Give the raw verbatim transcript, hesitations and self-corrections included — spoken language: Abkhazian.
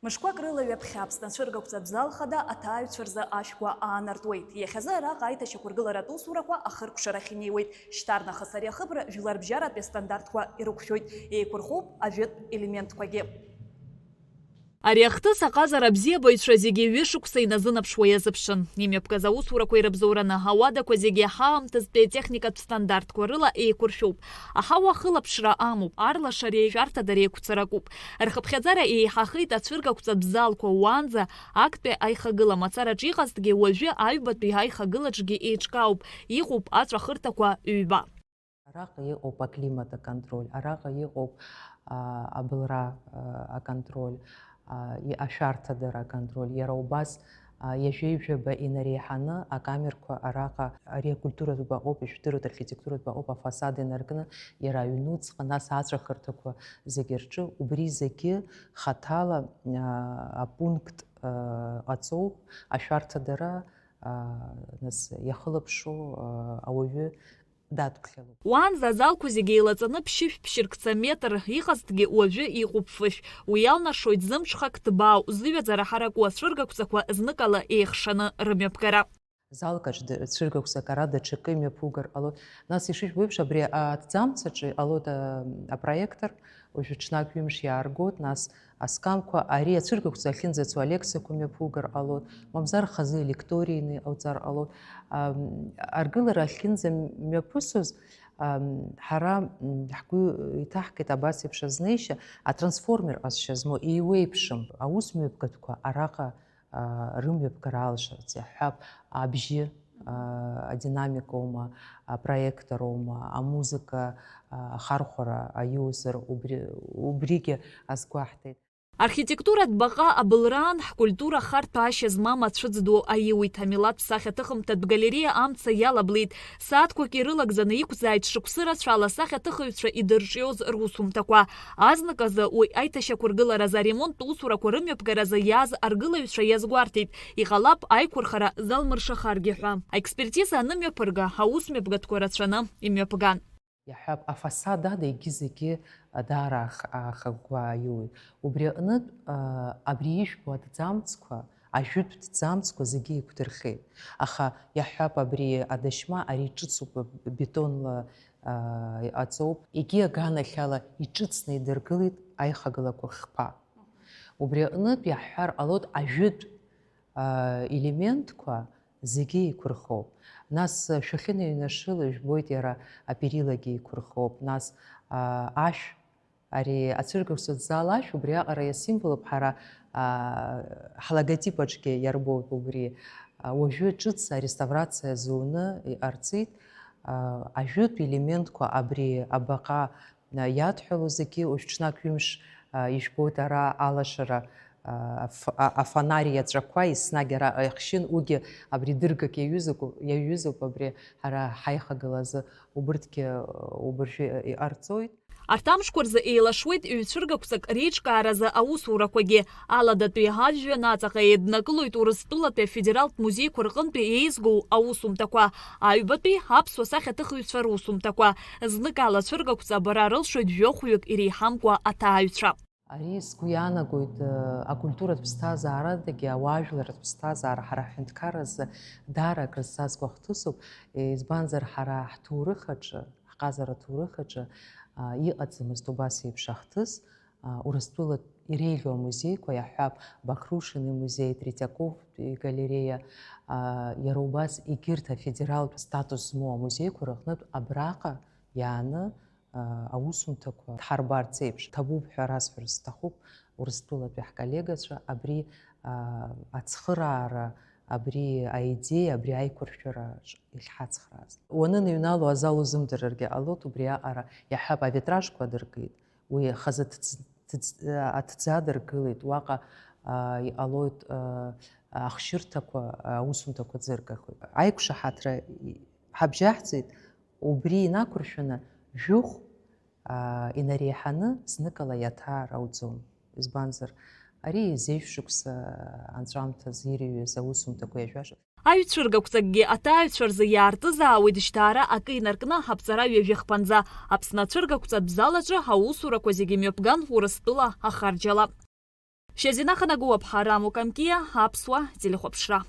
Мышқәак рыла ҩаԥхьа Аԥсны ацәыргақәҵатә зал хада аҭааҩцәа рзы ашәқәа аанартуеит. Иахьазы араҟа аиҭашьақәыргыларатә усурақәа ахыркәшарахь инеиуеит. Шьҭарнахыс ари ахыбра жәларбжьаратәи астандартқәа ирықәшәоит. Еиқәырхоуп ажәытә елементқәагьы. Ари ахҭыс аҟазара абзиабаҩцәа зегьы ҩышықәса иназынаԥшуа иазыԥшын. Имҩаԥгаз аусурақәа ирыбзоураны ауадақәа зегьы ҳаамҭазтәи атехникатә стандартқәа рыла еиқәыршәоуп. Аҳауа ахылаԥшра амоуп, арлашареи ашәарҭадареи еиқәцаракуп. Рхыԥхьаӡара еиҳахеит ацәыргақәҵатә залқәа уаанӡа актәи аихагыла мацараҿ иҟазҭгьы уажәы аҩбатәи аихагылаҿгьы еиҿкаауп, иҟоуп аҵәахырҭақәа ҩба. Араҟа иҟоуп аклимат аконтроль, араҟа иҟоуп, а, абылра, а, аконтроль, а, и-, ашәарҭадара аконтроль, иара убас, а, ҩажәеи жәаба инареиҳаны акамерқәа араҟа, ари акультуратә баҟоуп, ишәдыруеит, архитектуратә баҟоуп, афасад инаркны, иара аҩнуҵҟа, нас аҵәахырҭақәа зегьы рҿы, убри зегьы хаҭала, а, апункт, а, ҟаҵоуп, ашәарҭадара, а, нас иахылаԥшуа, а, ауаҩы дадԥхьалоуп. Уаанӡа азалқәа зегьы еилаҵаны ԥшьышә-ԥшьыркца метр иҟазҭгьы уажәы иҟоуп фышә. Уи иалнашоит зымҽхак ҭбаау, зыҩаӡара ҳараку ацәыргақәҵақәа зныкала еихшаны рымҩаԥгара. Залкаҿ д-, цәыргақәҵак ара даҽакы имҩаԥугар ҟалоит. Нас ишыжәбо еиԥш, абри аҭӡамц аҿы иҟалоит, а, апроектор, уажәы ҽнак ҩымш иааргоит, нас аскамқәа, ари ацәыргақәҵа ахьынӡацо алекциақәа мҩаԥугар ҟалоит, мамзар хазы лекторианы иҟауҵар ҟалоит. Ам, аргылара ахьынӡамҩаԥысуаз, ам, ҳара, м, ҳгәы иҭаҳкит абас еиԥш азнеишьа, атрансформер ҟазшьа змоу еиуеиԥшым аусмҩаԥгатәқәа араҟа, а, рымҩаԥгара алшарц, иаҳҳәап, абжьы, а, адинамикоума, апроектороума, амузыка, а, ахархәара аиузар, убри, убригьы азгәаҳҭеит. Архитектуратә баҟа абылраан ҳкультура харҭәаашьа змам ацәыӡ ду аиуит. Амилаҭтә сахьаҭыхымҭатә галереиа амца иалаблит. Сааҭқәак ирылагӡаны иқәзааит шықәсы рацәала асахьаҭыхыҩцәа идырҿиоз русумҭақәа. Азныказы уи аиҭашьақәыргыларазы аремонттә усурақәа рымҩаԥгаразы иааз аргылаҩцәа иазгәарҭеит, иҟалап аиқәырхара залмыршахаргьы ҳәа. Аекспертиза анымҩаԥырга, аусмҩаԥгатәқәа рацәаны имҩаԥган. Иаҳҳәап, афасад ада егьи-зегьы даара аах-, аахагәгәа аиуит. Убри аҟнытә, а, абри ижәбо аҭӡамцқәа, ажәытә ҭӡамцқәа зегьы еиқәдырхеит. Аха, иаҳҳәап, абри адашьма, ари ҿыцуп, бетонла, а, иҟаҵоуп. Егьи аганахьала иҿыцны идыргылеит аихагылақәа хԥа. Убри аҟнытә иаҳҳәар ҟалоит, ажәытә, а, елементқәа зегьы еиқәырхоуп. Нас, а, шәахьыныҩнашыло ижәбоит, иара аперилагьы еиқәырхоуп. Нас, а, ашә, ари ацәыргақәҵатә зал ашә, убриаҟара иасимволуп ҳара, а, ҳлоготип аҿгьы иарбоуп убри. А, уажәы ҿыц ареставрациа зуны иҟарҵеит. А, ажәытә елементқәа абри абаҟа, а, иадҳәалоу зегьы уажә ҽнак ҩымш, а, ижәбоит ара алашара, а, аф-, а, афонар иаҵәақәа еснагь ара ихшьын, уигьы абри дыргак иаҩызоуп, иаҩызоуп абри ҳара ҳаихагылазы, убырҭгьы, а, убыржәы иҟарҵоит. Арҭ амшқәа рзы еилашуеит ҩ-цәыргақәҵак реиҿкааразы аусурақәагьы. Аладатәи ажәҩан аҵаҟа еиднакылоит Урыстәылатәи афедералтә музеиқәа рҟынтәи еизгоу аусумҭақәа, аҩбатәи аԥсуа сахьаҭыхыҩцәа русумҭақәа. Зныкала ацәыргақәҵа абара рылшоит жәохәҩык иреиҳамкәа аҭааҩцәа. Ари сгәы иаанагоит, э, акультуратә ԥсҭазаарадагьы, ауаажәларратә ԥсҭазаара ҳара ҳҳәынҭқарразы даара акрызҵазкуа хҭысуп, избанзар, ҳара ҳҭоурых аҿы, ҳҟазара аҭоурых аҿы, а, иҟаӡамызт убас еиԥш ахҭыс, а, Урыстәылатә иреиӷьу амузеиқәа, иаҳҳәап, Бахрушин имузеи, Третьаковтә игалереиа, а, иара убас егьырҭ афедералтә статус змоу амузеиқәа рыҟнытә абраҟа иааны, а, аусумҭақәа дҳарбарц еиԥш, ҭабуп ҳәа расҳәар сҭахуп, Урыстәылатәи ҳколлегацәа абри, а, ацхыраара, абри аидеиа, абри аиқәыршәара ш-, иахьҳацхрааз. Уаныҩнало азал узымдырыргьы ҟалоит, убри аҟара иаҳҳәап, авитражқәа адыркит, уи хазы ҭӡ-, ҭӡ-, аҭӡы адыргылеит, уаҟа, а, иҟалоит, а, ахшьырҭақәа, аусумҭақәа ӡыргахоит. Аиқәшаҳаҭра ҳабжьаҳҵеит, убри инақәыршәаны жәохә, а, инареиҳаны зныкала иаҭаар ауӡом. Избанзар, ари зежә шықәса анҵәамҭаз ирыҩыз аусумҭақәа иажәаша. Аҩцәыргақәҵакгьы аҭааҩцәа рзы иаартызаауеит жьҭаара акы инаркны аԥҵара ҩажәи хԥанӡа. Аԥсны ацәыргақәҵатә зал аҿы аусурақәа зегьы мҩаԥган Урыстәыла ахарџьала. Шьазина Ханагәуаԥҳа, Рамо Камкиа, Аԥсуа телехәаԥшра.